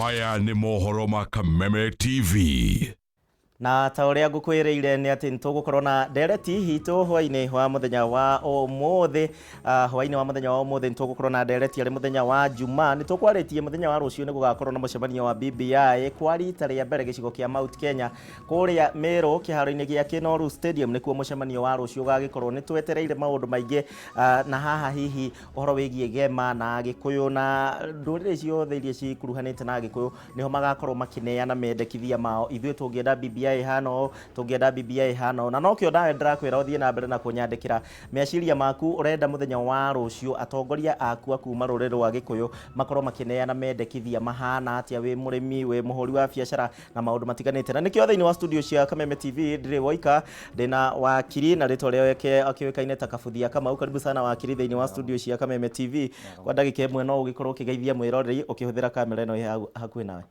Maya nĩ mohoro ma Kameme TV. Na ta ũrĩa ngũkwĩrĩire nĩ atĩ nĩtũgũkorwo na ndereti hitũ hwainĩ wa mũthenya wa ũmũthĩ. Hwainĩ wa mũthenya wa ũmũthĩ nĩtũgũkorwo na ndereti arĩ mũthenya wa Juma. Nĩtũkwarĩtie mũthenya wa rũciũ nĩ gũgakorwo na mũcemanio wa BBI kwa rita rĩa mbere gĩcigo kĩa Mount Kenya kũrĩa Meru kĩharo-inĩ gĩa Kinoru Stadium nĩkuo mũcemanio wa rũciũ ũgagĩkorwo. Nĩtwetereire maũndũ maingĩ na haha hihi ũhoro wĩgiĩ Gema na Gĩkũyũ na ndũrĩrĩ ciothe iria cikuruhanĩte na Gĩkũyũ nĩho magakorwo makĩneana mendekithia mao. Ithuĩ tũngĩenda BBI ĩhana ũũ, tũngĩenda BBI ĩhana ũũ. Na nokĩo nawe ndĩrakwĩra ũthiĩ na mbere na kũnyandĩkĩra meciria maku. Ũrenda mũthenya wa rũciũ atongoria aku a kuma rũrĩrĩ rwa Gĩkũyũ makorwo makĩneana mendekithia mahana atĩa, wĩ mũrĩmi, wĩ mũhũri wa biacara na maũndũ matiganĩte. Na nĩkĩo thĩinĩ wa studio cia Kameme TV ndirĩ woika, ndĩna wakiri na rĩtwa rĩake akĩũĩkaine ta Kabuthia Kamau. Karibu sana wakiri thĩinĩ wa studio cia Kameme TV. Kwa ndagĩka ĩmwe no ũgĩkorwo ũkĩgeithia mwĩroreri ũkĩhũthĩra kamera ĩno ĩ hakuhĩ nawe.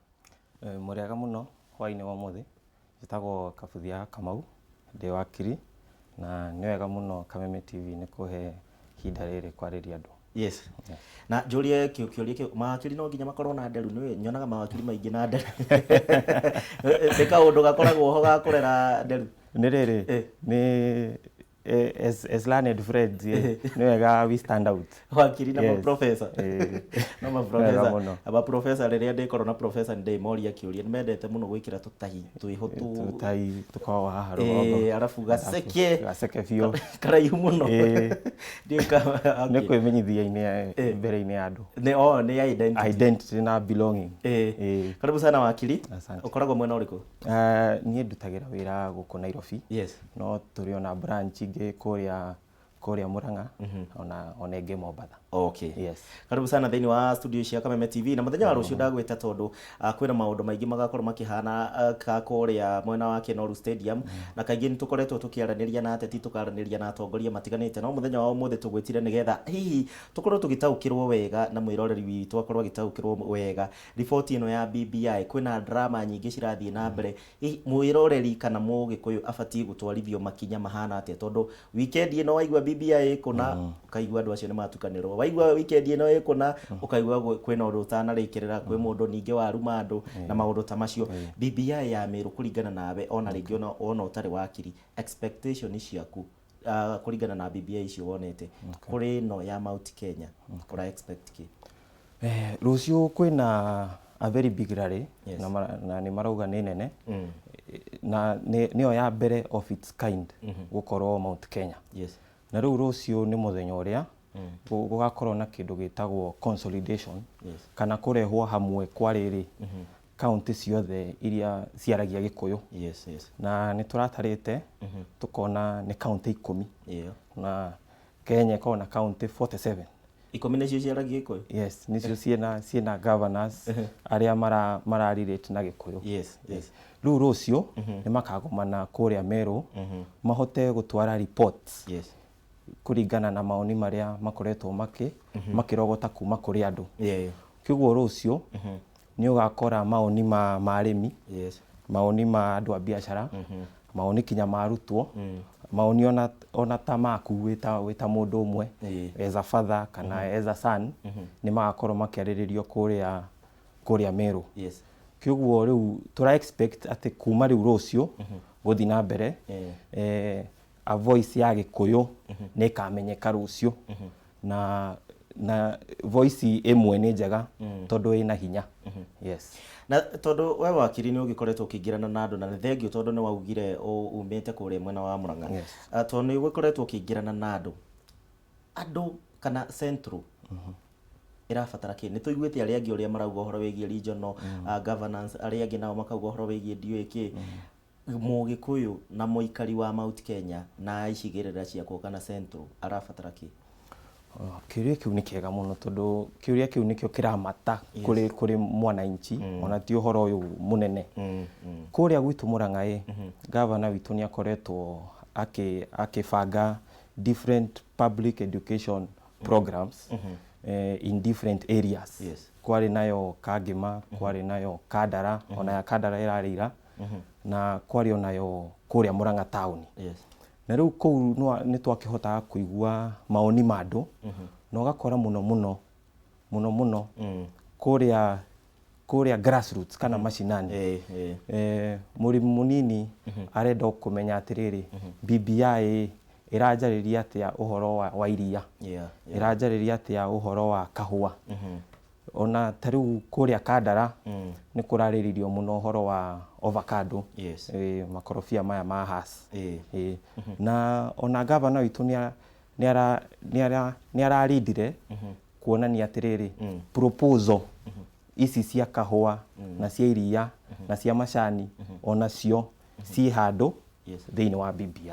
Mũrĩega mũno hwainĩ wa ũmũthĩ, njĩtagwo Kabuthia Kamau, ndĩ wakiri na nĩ wega mũno Kameme TV nĩ kũhe ihinda rĩrĩ kwarĩria andũ. Yes. Na njũrie kĩũria kĩu, mawakiri no nginya makorwo na nderu? Nĩ nyonaga mawakiri maingĩ na nderu. Nĩ kaũndũ gakoragwo ho ga kũrera nderu? Nĩ rĩrĩ, nĩ as learned friends, nĩ wega we stand out. Wakiri na maprofesa. No maprofesa, maprofesa rĩrĩa ndĩkorwo na profesa nĩ ndĩmoria kĩũria, nĩ mendete mũno gwĩkĩra tũtai twĩho tũtai tũkoragwo haha rũgongo. Arabu gaceke. Gaceke biũ. Karaihu mũno. Nĩ kwĩmenyithia-inĩ mbere-inĩ ya andũ. Nĩ oh nĩ identity. Identity na belonging. Karibu sana wakiri. Asante. Ũkoragwo mwena ũrĩkũ? Niĩ ndutagĩra wĩra gũkũ Nairobi. No tũrĩ ona branch ingĩ kũrĩa Murang'a ona ĩngĩ Mombatha. Okay. Yes. Karibu sana thĩinĩ wa studio cia Kameme TV. Na mũthenya wa rũciũ ndagwĩta tondũ kwĩna maũndũ maingĩ magakorwo makĩhana ka kũrĩa mwena wa Kenoru Stadium, na kaingĩ nĩ tũkoretwo tũkĩaranĩria na ateti, tũkaranĩria na atongoria matiganĩte, no mũthenya wa ũmũthĩ tũgwĩtire nĩgetha hihi tũkorwo tũgĩtaũkĩrwo wega na mwĩroreri witũ akorwo agĩtaũkĩrwo wega riboti ĩno ya BBI. Kwĩna drama nyingĩ cirathiĩ na mbere. Hihi mwĩroreri kana mũgĩkũyũ abatiĩ gũtwarithio makinya mahana atĩa? Tondũ weekend ĩno waigua BBI ĩkũna, ũkaigua andũ acio nĩ matukanĩrwo. Waigua weekend ĩno ĩkũna, ũkaigua kwĩna ũndũ ũtanarĩkĩrĩra, kwĩ mũndũ ningĩ waruma andũ na maũndũ ta macio. BBI ya Meru kũringana nawe, ona rĩngĩ ona ũtarĩ wakiri, expectation ciaku kũringana na BBI icio wonete, kũrĩ ĩno ya Mount Kenya, ũra expect kĩ? Rũciũ kwĩna a very big rally. Na nĩ marauga nĩ nene na nĩyo ya mbere of its kind gũkorwo Mount Kenya. Na rĩu rũciũ nĩ mũthenya ũrĩa gũgakorwo na kĩndũ gĩtagwo consolidation kana kũrehwo hamwe kwa rĩrĩ kaunti ciothe iria ciaragia Gĩkũyũ. Na nĩ tũratarĩte tũkona nĩ kaunti 10 na Kenya ĩkoragwo na kaunti 47. 10 nĩcio ciaragia Gĩkũyũ? Yes, nĩcio ciĩna governors arĩa mara relate na Gĩkũyũ. Rĩu rũciũ nĩ makagomana kũrĩa Meru mahote gũtwara reports kũringana na maoni marĩa makoretwo makĩrogota kuma kũrĩ andũ. Kĩguo rũciũ nĩ ũgakora maoni ma arĩmi, maoni ma andũ a biacara, maoni kinya ma arutwo, maoni ona ta maku wĩta mũndũ ũmwe as a father kana as a son, nĩ magakorwo makĩarĩrĩrio kũrĩa Meru. Kĩguo rĩu tũra expect atĩ kuma rĩu rũciũ gũthiĩ na mbere, a voice ya Gĩkũyũ nĩ ĩkamenyeka rũciũ, na voice ĩmwe nĩ njega tondũ ĩna hinya. Yes. Na tondũ we wakiri nĩ ũgĩkoretwo ũkĩingĩrana na andũ, na nĩ thengiũ tondũ nĩ waugire umĩte kũrĩa mwena wa Murang'a. Tondũ nĩ ũgĩkoretwo ũkĩingĩrana na andũ, andũ kana Central ĩrabatara kĩ? Nĩ tũiguĩte arĩa angĩ ũrĩa marauga ũhoro wĩgiĩ regional governance, arĩa angĩ nao makauga ũhoro wĩgiĩ ndiũĩ kĩ. Mũgĩkũyũ na mũikari wa Mount Kenya na icigĩrĩra ciakuo kana Central arabatara kĩ? Kĩũria kĩu nĩ kĩega mũno tondũ kĩũria kĩu nĩkĩo kĩramata kũrĩ mwananchi, ona ti ũhoro ũyũ mũnene. Kũrĩa gwitũ Murang'a ĩ, gavana witũ nĩ akoretwo akĩbanga different public education programs in different areas. Kwarĩ nayo Kangĩma, kwarĩ nayo Kandara, ona ya Kandara ĩrarĩ ira, na kwarĩ onayo kũrĩa Murang'a taũni. Na rĩu kũu nĩ twakĩhotaga kũigua maoni ma andũ, na ũgakora mũno mũno mũno mũno kũrĩa Kũrĩa grassroots kana macinani, mũrĩmi mũnini arenda kũmenya atĩrĩrĩ, BBI ĩranjarĩria atĩa ũhoro wa iria, ĩranjarĩria atĩa ũhoro wa kahũa. Ona ta rĩu kũrĩa Kandara nĩ kũrarĩrĩrio mũno ũhoro wa avocado, makorobia maya ma Hass. Na ona gavana witũ nĩ ararindire kuonania atĩrĩrĩ, proposal ici cia kahũa na cia iria na cia macani onacio ciĩ handũ thĩinĩ wa BBI.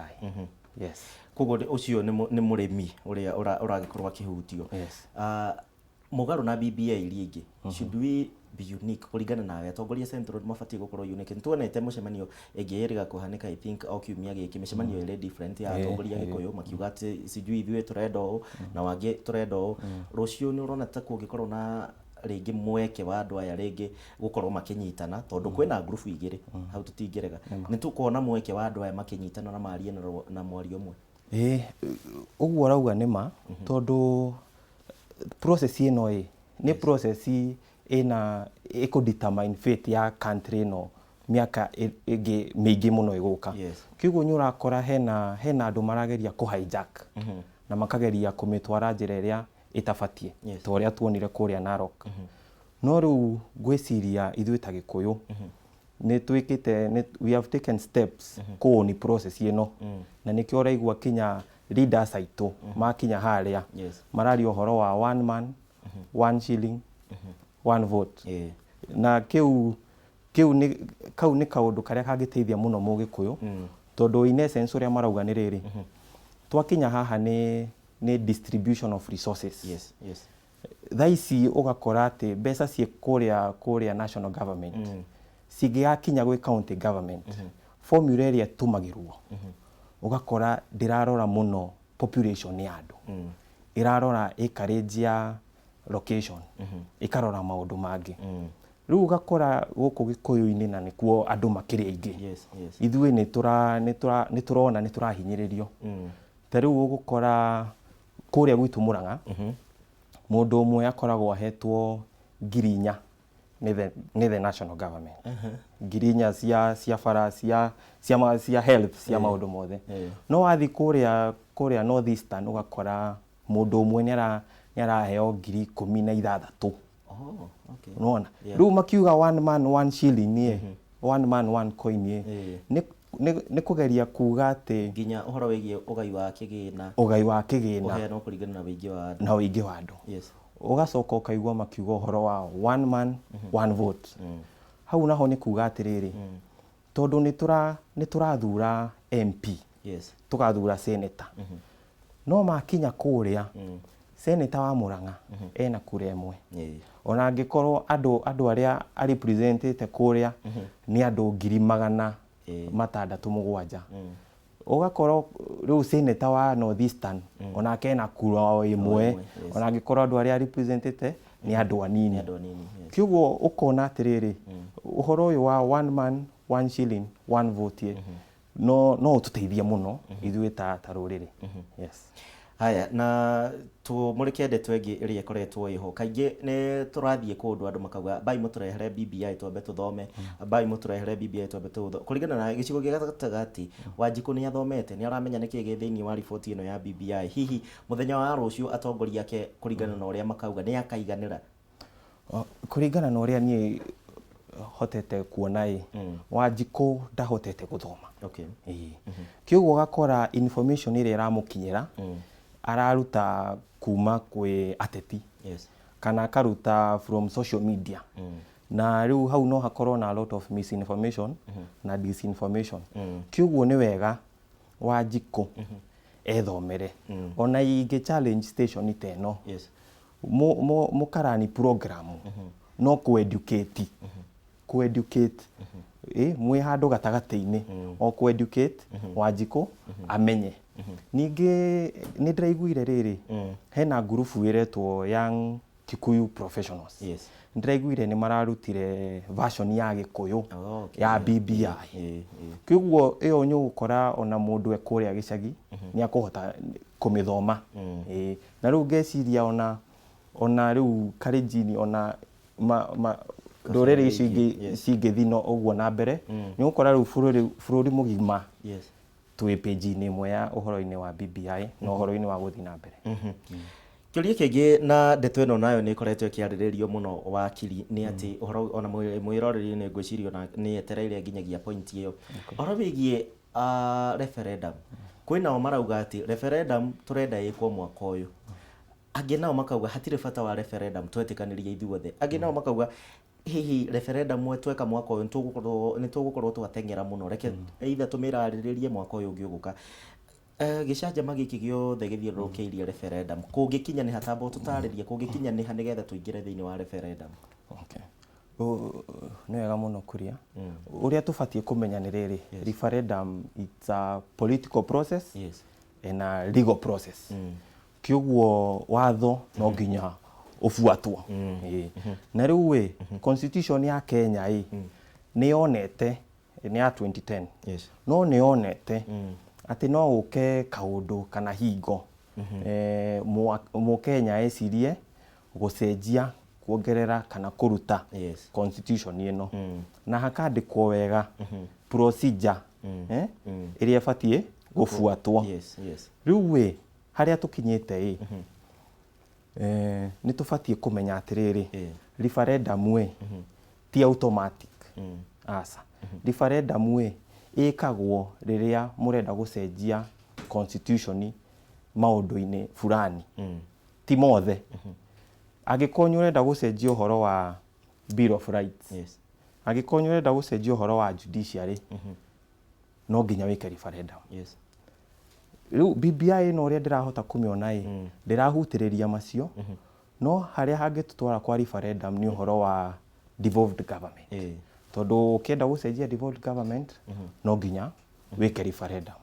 Yes. Koguo ũcio nĩ mũrĩmi ũrĩa ũragĩkorwo akĩhutio. Mũgarũ na BBI iria ingĩ, should we be unique? Kũringana nawe, atongoria Central nĩ mabatiĩ gũkorwo unique? Nĩ tuonete mũcemanio ĩngĩ ĩrĩga kũhanĩka, I think o kiumia gĩkĩ, mĩcemanio ĩrĩ different ya atongoria Gĩkũyũ makiuga atĩ sijui ithuĩ tũrenda ũũ na wangĩ tũrenda ũũ. Rũciũ nĩ ũrona ta kũngĩkorwo na rĩngĩ mweke wa andũ aya rĩngĩ gũkorwo makĩnyitana, tondũ kwĩna ngurubu igĩrĩ hau tũtingĩrega, nĩ tũkuona mweke wa andũ aya makĩnyitana na marie na mwario ũmwe? Ĩĩ, ũguo ũrauga nĩ ma, tondũ process ĩno ĩ nĩ process ĩna ĩkũ determine fate ya country ĩno mĩaka ĩngĩ mĩingĩ mũno ĩgũka. Kĩguo nĩ ũrakora hena andũ marageria kũ hijack na makageria kũmĩtwara njĩra ĩrĩa ĩtabatiĩ, ta ũrĩa tuonire kũrĩa Narok. No rĩu ngwĩciria ithuĩ ta Gĩkũyũ nĩ twĩkĩte we have taken steps kũũni process ĩno, na nĩkĩo ũraigua kinya leaders aitũ makinya harĩa mararia ũhoro wa one man, one shilling, one vote. Na kĩu nĩ kau nĩ kaũndũ karĩa kangĩteithia mũno Mũgĩkũyũ, tondũ in essence ũrĩa marauga nĩ rĩrĩ, twakinya haha nĩ distribution of resources. Thaa ici ũgakora atĩ mbeca ciĩ kũrĩa national government cingĩgakinya gwĩ county government, formula ĩrĩa ĩtũmagĩrwo ũgakora ndĩrarora mũno population ya andũ, ĩrarora acreage ya location, ĩkarora maũndũ mangĩ. Rĩu ũgakora gũkũ Gĩkũyũ-inĩ, na nĩkuo andũ makĩrĩ aingĩ, ithuĩ nĩ tũrona nĩ tũrahinyĩrĩrio. Ta rĩu ũgũkora kũrĩa gwitũ Mũrang'a mũndũ ũmwe akoragwo ahetwo 4,000 nĩ the national government, 4,000 cia bara, cia health, cia maũndũ mothe. No wathiĩ kũrĩa North Eastern ũgakora mũndũ ũmwe nĩ araheo 16,000. Oh, okay. Nĩwona? Rĩu makiuga one man one shilling ĩ, one man one coin ĩ, nĩ kũgeria kuga atĩ nginya ũhoro wĩgiĩ ũgai wa kĩgĩna ũgai wa kĩgĩna ũheanwo kũringana na ũingĩ wa andũ. Na ũingĩ wa andũ. Ũgacoka ũkaigua makiuga ũhoro wa one man one vote. Hau naho nĩ kuga atĩrĩrĩ, tondũ nĩ tũrathura MP, tũgathura senator, no makinya kũrĩa senator wa Murang'a ena kura ĩmwe, ona angĩkorwo andũ arĩa arepresentĩte kũrĩa nĩ andũ 667,000, ũgakorwo rĩu senator wa North Eastern onake ena kura o ĩmwe, ĩmwe, ona angĩkorwo andũ arĩa arepresentĩte nĩ andũ anini. Nĩ andũ anini, yes. Kĩguo ũkona atĩrĩrĩ, ũhoro ũyũ wa one man one shilling one vote ĩ, no ũtũteithie mũno ithuĩ ta rũrĩrĩ. Yes. Haya, na tũmũrĩke ndeto ĩngĩ ĩrĩa ĩkoretwo ĩho. Kaingĩ nĩ tũrathiĩ kũndũ andũ makauga mbai mũtũrehere BBI twambe tũthome, mbai mũtũrehere BBI twambe tũthome. Kũringana na gĩcigo gĩa gatagatĩ, Wanjikũ nĩ athomete, nĩ aramenya nĩkĩ gĩ thĩinĩ wa riboti ĩno ya BBI. Hihi mũthenya wa rũciũ atongoria ake, kũringana na ũrĩa makauga, nĩ akaiganĩra? Kũringana na ũrĩa niĩ hotete kuona ĩ, Wanjikũ ndahotete gũthoma. Ĩĩ. Kĩũguo ũgakora information ĩrĩa ĩramũkinyĩra araruta kuma kwĩ ateti kana akaruta from social media, na rĩu hau no hakorwo na a lot of misinformation na disinformation. Kĩũguo nĩ wega Wanjikũ ethomere, ona ingĩ challenge station ta ĩno mũkarani program no kũ-educate mwĩ handũ gatagatĩ-inĩ, o kũ-educate Wanjikũ amenye. Ningĩ nĩ ndĩraiguire rĩrĩ, hena ngurubu ĩretwo Young Kikuyu Professionals. Nĩ ndĩraiguire nĩ mararutire version ya Gĩkũyũ ya BBI. Kĩguo ĩyo nĩ ũgũkora ona mũndũ e kũrĩa gĩcagi nĩ akũhota kũmĩthoma. Ĩĩ. Na rĩu ngeciria ona rĩu Kalenjin ona Ndũrĩrĩ icio ingĩ cingĩthiĩ no ũguo na mbere, nĩ ũgũkora rĩu bũrũri mũgima twĩ page-inĩ ĩmwe ya ũhoro-inĩ wa BBI na ũhoro-inĩ wa gũthiĩ na mbere. Kĩũria kĩngĩ, na ndeto ĩno nayo nĩ ĩkoretwo ĩkĩarĩrĩrio mũno, wakiri, nĩ atĩ ũhoro ona mwĩroreri nĩ ngwĩciria ona nĩ etereire nginyagia point ĩyo, ũhoro wĩgiĩ referendum. Kwĩnao marauga atĩ referendum tũrenda ĩkwo mwaka ũyũ, angĩ nao makauga hatirĩ bata wa referendum, twetĩkanĩria ithuothe, angĩ nao makauga hihi referendum tweka mwaka ũyũ nĩ tũgũkorwo twateng'era mũno, reke either tũmĩrarĩrĩrie mwaka ũyũ ũngĩ ũgũka. Gĩcanjama gĩkĩ gĩothe gĩthiũrũrũkĩirie referendum, kũngĩkinya nĩ hatamba ũtũtarĩrie kũngĩkinya nĩ ha nĩgetha tũingĩre thĩinĩ wa referendum? Okay. Nĩ wega mũno kuria. Ũrĩa tũbatiĩ kũmenya nĩ rĩrĩ, referendum, it's a political process and a legal process. Kĩoguo watho no nginya ũbuatwo. Ĩĩ. Na rĩu ĩ, constitution ya Kenya ĩ, nĩ yonete nĩ ya 2010, no nĩ yonete atĩ no ũke kaũndũ kana hingo mũkenya ecirie gũcenjia, kuongerera kana kũruta constitution ĩno, na hakandĩkwo wega procedure ĩrĩa ĩbatiĩ gũbuatwo. Rĩu ĩ, harĩa tũkinyĩte ĩ, nĩ tũbatiĩ kũmenya atĩrĩrĩ, referendum ĩ ti automatic, aca. Referendum ĩ ĩkagwo rĩrĩa mũrenda gũcenjia constitution maũndũ-inĩ fulani, ti mothe. Angĩkorwo nĩ ũrenda gũcenjia ũhoro wa Bill of Rights, angĩkorwo nĩ ũrenda gũcenjia ũhoro wa judiciary, no nginya wĩke referendum. Rĩu BBI ĩno, ũrĩa ndĩrahota kũmĩona ĩ, ndĩrahutĩrĩria macio, no harĩa hangĩtũtwara kwa referendum nĩ ũhoro wa devolved government, tondũ ũkĩenda gũcenjia devolved government no nginya wĩke referendum.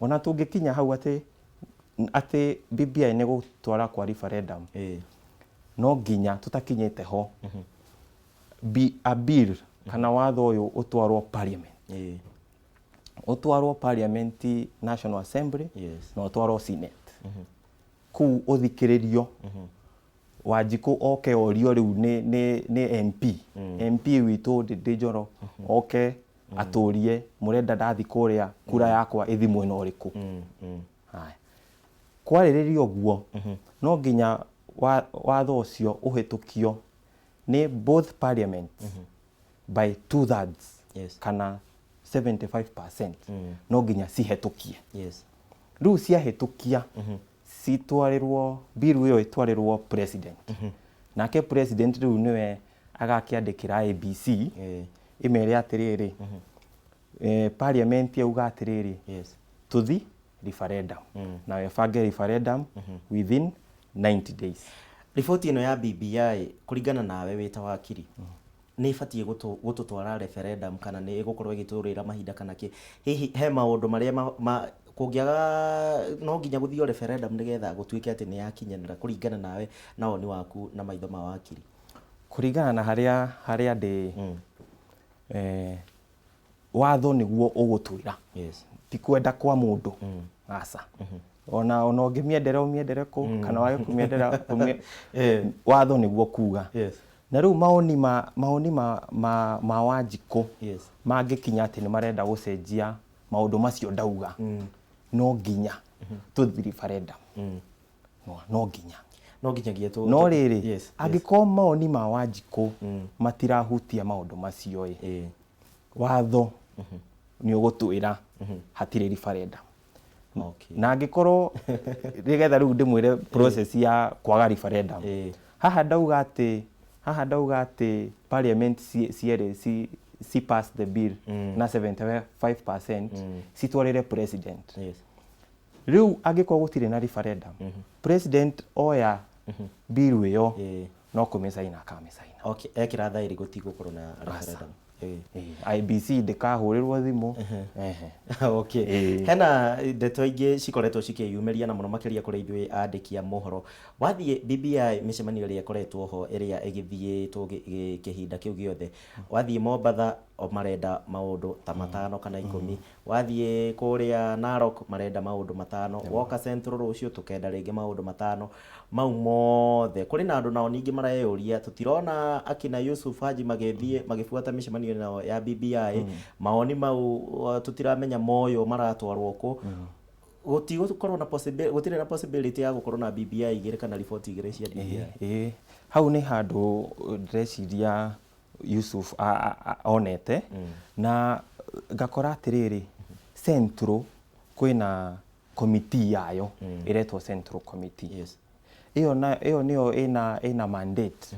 Ona tũngĩkinya hau atĩ BBI nĩ gũtwara kwa referendum, no nginya tũtakinyĩte ho, a bill kana watho ũyũ ũtwarwo parliament, ũtwarwo parliament, National Assembly, na ũtwarwo Senate, kũu ũthikĩrĩrio, Wanjikũ oke orio rĩu nĩ MP witũ Ndindi Njoro, oke atũrie, mũrenda ndathi kũrĩa kura yakwa ĩthi mwena ũrĩkũ? Haya, kwarĩrĩria ũguo, no nginya watho ũcio ũhĩtũkio nĩ both parliaments by two thirds kana 75%, no nginya cihetũkie. Rĩu ciahĩtũkia, citwarĩrwo, bill ĩyo ĩtwarĩrwo president, nake president rĩu nĩwe agakĩandĩkĩra IEBC, ĩmere atĩrĩrĩ, parliament yauga atĩrĩrĩ, tũthi referendum, na webange referendum within 90 days. Riboti ĩno ya BBI, kũringana nawe wĩ ta wakiri, nĩ ĩbatiĩ gũtũtwara referendum kana nĩ ĩgũkorwo ĩgĩtũrĩra mahinda kana kĩ? Hihi he maũndũ marĩa kũngĩaga no nginya gũthio referendum nĩgetha gũtuĩke atĩ nĩ yakinyanĩra, kũringana nawe na woni waku na maitho ma wakiri? Kũringana na harĩa ndĩ, watho nĩguo ũgũtwĩra, ti kwenda kwa mũndũ, aca. Ona ũngĩmĩendera ũmĩendere kũ kana wage kũmĩendera, watho nĩguo kuga. Na rĩu maoni ma Wanjikũ mangĩkinya atĩ nĩ marenda gũcenjia maũndũ macio ndauga, no nginya tũthi referendum, no nginya. No nginyagia tũ No rĩrĩ, angĩkorwo maoni ma Wanjikũ matirahutia maũndũ macio ĩ, watho nĩ ũgũtwĩra hatirĩ referendum. Na angĩkorwo nĩgetha rĩu ndĩmwĩre process ya kwaga referendum, haha ndauga atĩ parliament cierĩ ci pass the bill na 75%, citwarĩre president. Rĩu angĩkorwo gũtirĩ na referendum, president oya bill ĩyo, no kũmĩcaina akamĩcaina. Okay, ekĩra thaĩri gũtigũkorwo na referendum. IEBC ndĩkahũrĩrwo thimũ. Ehe. Okay. Hena ndeto ingĩ cikoretwo cikĩyumĩria na mũno makĩria kũrĩ ithuĩ andĩki a mohoro. Wathiĩ BBI mĩcemanio ĩrĩa ĩkoretwo ho ĩrĩa ĩgĩthiĩtwo kĩhinda kĩu gĩothe, wathiĩ Mombatha o marenda maũndũ ta 5 kana 10, wathiĩ kũrĩa Narok marenda maũndũ 5, woka Central rũciũ tũkenda rĩngĩ maũndũ 5, mau mothe. Kũrĩ na andũ nao ningĩ mareyũria, tũtirona akina Yusuf Haji magĩthiĩ magĩbuata mĩcemanio ĩno ya BBI, mawoni mau tũtiramenya moyo maratwarwo kũ. Gũtigũkorwo na possibility, gũtirĩ na possibility ya gũkorwo na BBI igĩrĩ kana riboti igĩrĩ cia BBI. Ĩĩ, hau nĩ handũ ndĩreciria Yusuf onete, na ngakora atĩrĩrĩ, Central kwĩna committee yayo ĩretwo Central Committee. Ĩyo na ĩyo nĩyo ĩna mandate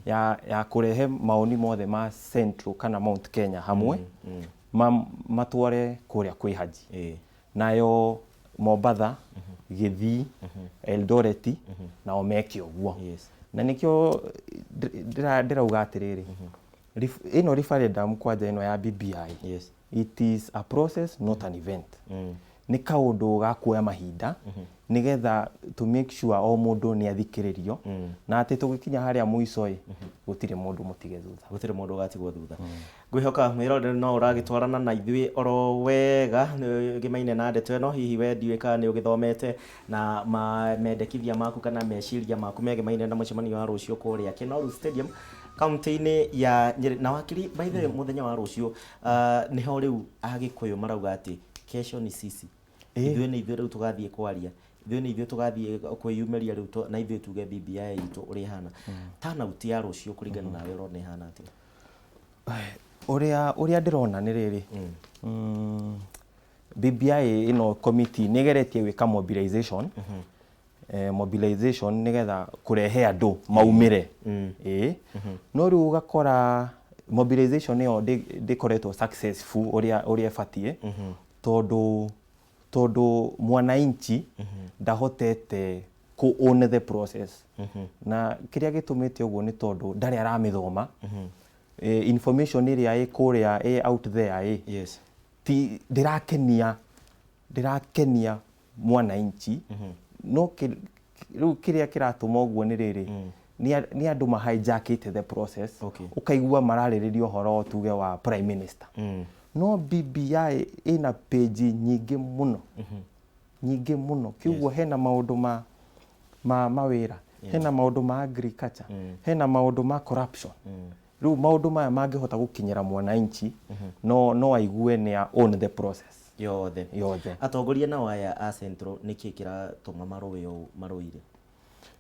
ya kũrehe maoni mothe ma Central kana Mount Kenya hamwe, matware kũrĩa kwĩ Haji. Nayo Mombatha, Gĩthii, Eldoret, nao meke ũguo. Na nĩkĩo ndĩrauga atĩrĩrĩ, ĩno referendum kwanja ĩno ya BBI, it is a process, not an event. Nĩ kaũndũ ga kuoya mahinda nĩgetha to make sure o mũndũ nĩ athikĩrĩrio, na atĩ tũgĩkinya harĩa mũico ĩ, gũtirĩ mũndũ mũtige thutha. Gũtirĩ mũndũ ũgatigwo thutha. Ngwĩhoka mwĩroreri no ũragĩtwarana na ithuĩ oro wega gĩmaine na ndeto ĩno, hihi we ndiũĩ kana nĩ ũgĩthomete na mendekithia maku kana meciria maku megemaine na mũcemanio wa rũciũ kũrĩa Kenoru Stadium kaunti-inĩ ya Nyĩrĩ. Na wakiri, by the way, mũthenya wa rũciũ nĩho rĩu Agĩkũyũ marauga atĩ kesho ni sisi. Ithuĩ nĩ ithuĩ rĩu tũgathiĩ kwaria, ithuĩ nĩ ithuĩ tũgathiĩ kwĩyumĩria rĩu na ithuĩ tuge BBI itũ ũrĩa ĩhana. Turnout ya rũciũ kũringana nawe ũrona ĩhana atĩa? Ũrĩa ndĩrona nĩ rĩrĩ, BBI ĩno committee nĩ ĩgeretie gwĩka mobilization, mobilization nĩgetha kũrehe andũ maumĩre. No rĩu ũgakora mobilization ĩyo ndĩkoretwo successful ũrĩa ĩbatiĩ, tondũ mwananchi ndahotete ku own the process. Na kĩrĩa gĩtũmĩte ũguo nĩ tondũ ndarĩ aramĩthoma. Information ĩrĩa ĩ kũrĩa ĩ out there ĩ, ti ndĩrakenia mwananchi. No rĩu kĩrĩa kĩratũma ũguo nĩ rĩrĩ, nĩ andũ ma hijackĩte the process. Ũkaigua mararĩrĩria ũhoro tuge wa prime minister. No BBI ĩna page nyingĩ mũno. Nyingĩ mũno. Kĩguo hena maũndũ ma mawĩra, hena maũndũ ma agriculture, hena maũndũ ma corruption. Rĩu maũndũ maya mangĩhota gũkinyĩra mwananchi, no aigue nĩ a own the process yothe. Yothe. Atongoria nao aya a Central nĩkĩ kĩratũma marũe ũũ marũire?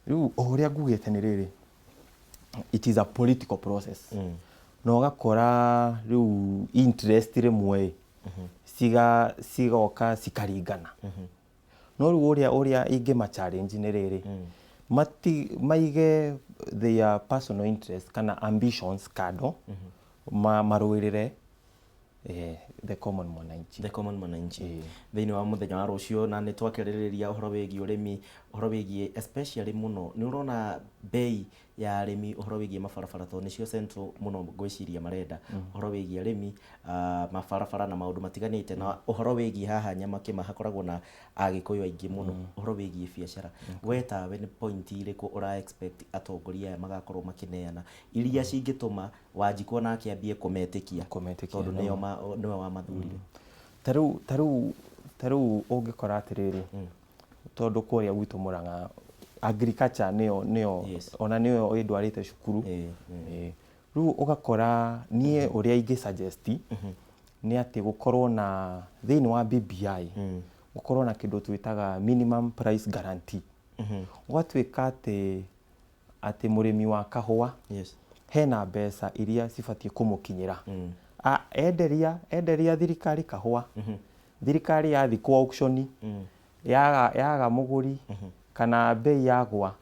Rĩu o ũrĩa ngugĩte nĩ rĩrĩ, it is a political process. Na ũgakora rĩu interest rĩmwe cigoka cikaringana. No rĩu ũrĩa ingĩma challenge nĩ rĩrĩ, maige their personal interest kana ambitions kando, marũĩrĩre the common mwananchi. The common mwananchi. Thĩinĩ wa mũthenya wa rũciũ, na nĩ twakĩrĩrĩria ũhoro wĩgiĩ ũrĩmi, ũhoro wĩgiĩ especially mũno nĩ ũrona bei ya arĩmi, ũhoro wĩgiĩ mabarabara, tondũ nĩcio Central mũno ngwĩciria marenda, ũhoro wĩgiĩ arĩmi, mabarabara na maũndũ matiganĩte, na ũhoro wĩgiĩ haha Nyamakĩma hakoragwo na Agĩkũyũ aingĩ mũno, ũhoro wĩgiĩ biacara. We tawe nĩ point irĩkũ ũra expect atongoria aya magakorwo makĩneana iria cingĩtũma Wanjikũ onake ambie kũmetĩkia, Kũmetĩkia, tondũ nĩwe wamathurire? Ta rĩu ũngĩkora atĩrĩrĩ, tondũ kũrĩa gwitũ Mũrang'a agriculture nĩyo ona nĩyo ĩndwarĩte cukuru. Rĩu ũgakora niĩ ũrĩa ingĩ suggest nĩ atĩ gũkorwo na thĩinĩ wa BBI, gũkorwo na kĩndũ twĩtaga minimum price guarantee. Ũgatuĩka atĩ mũrĩmi wa kahũa hena mbeca iria cibatiĩ kũmũkinyĩra. Enderia thirikari kahũa, thirikari yathiĩ kwa auction, yaga mũgũri, kana bei yagwa,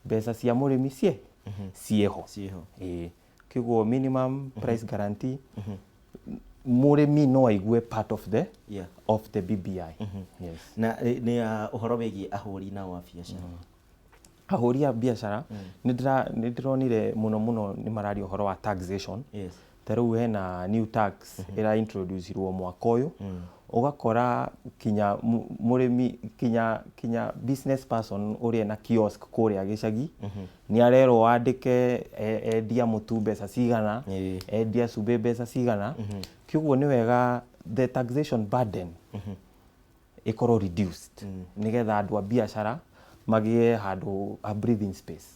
mbeca cia mũrĩmi ciĩho. Ciĩho. Kĩguo minimum price guarantee, mũrĩmi no aigue part of the of the BBI. Yes. Na nĩ ũhoro wĩgiĩ ahũri nao a biacara. Ahũri a biacara, nĩ ndĩronire mũno mũno nĩ mararia ũhoro wa taxation. Ta rĩu hena new tax ĩra introduce-irwo mwaka ũyũ, ũgakora kinya mũrĩmi, kinya business person ũrĩa na kiosk kũrĩa gĩcagi nĩ arerwo andĩke endia mũtu mbeca cigana, endia cumbĩ mbeca cigana. Kĩoguo nĩ wega the taxation burden ĩkorwo reduced, nĩgetha andũ a biacara magĩe handũ a breathing space.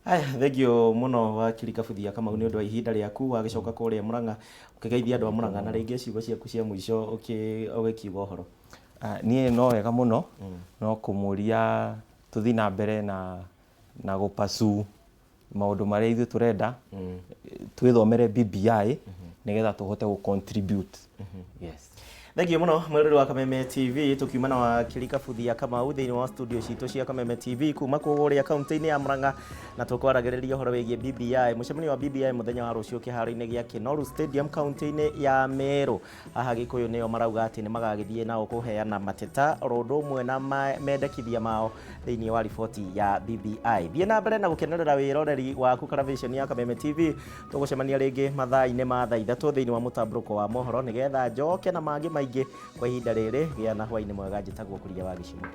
Aya, thengio mũno wakiri Kabuthia Kamau nĩ ũndũ wa ihinda rĩaku, wagĩcoka kũrĩa Murang'a ũkĩgeithia andũ a Murang'a, na rĩngĩ ciugo ciaku cia mũico ũgĩkiuga ũhoro. Niĩ no wega mũno, no kũmũria tũthiĩ na mbere na gũpasu maũndũ marĩa ithuĩ tũrenda, twĩthomere BBI nĩgetha tũhote gũ contribute. Yes. Thengio mũno mwĩrori wa Kameme TV, tũkiuma na wakiri Kabuthia Kamau thĩinĩ wa studio citũ cia Kameme TV kuma kũrĩa kaunti-inĩ ya Murang'a, na tũkwaragĩrĩria ũhoro wĩgiĩ BBI, mũcemanio wa BBI mũthenya wa rũciũ kĩharo-inĩ gĩa Kinoru Stadium kaunti-inĩ ya Meru. Haha Gĩkũyũ nĩo marauga atĩ nĩ magagĩthiĩ nao kũheana mateta oro ũndũ ũmwe na mendekithia mao thĩinĩ wa riboti ya BBI. Thiĩ na mbere na gũkenerera wĩroreri waku karaviceni ya Kameme TV. Tũgũcemania rĩngĩ mathaa-inĩ ma thaa 3 thĩinĩ wa mũtambũrũko wa mohoro, nĩgetha njoke na mangĩ maingĩ. Kwa ihinda rĩrĩ, gĩa na hwaĩ-inĩ mwega. Njĩtagwo Kuria wa Gĩcimo.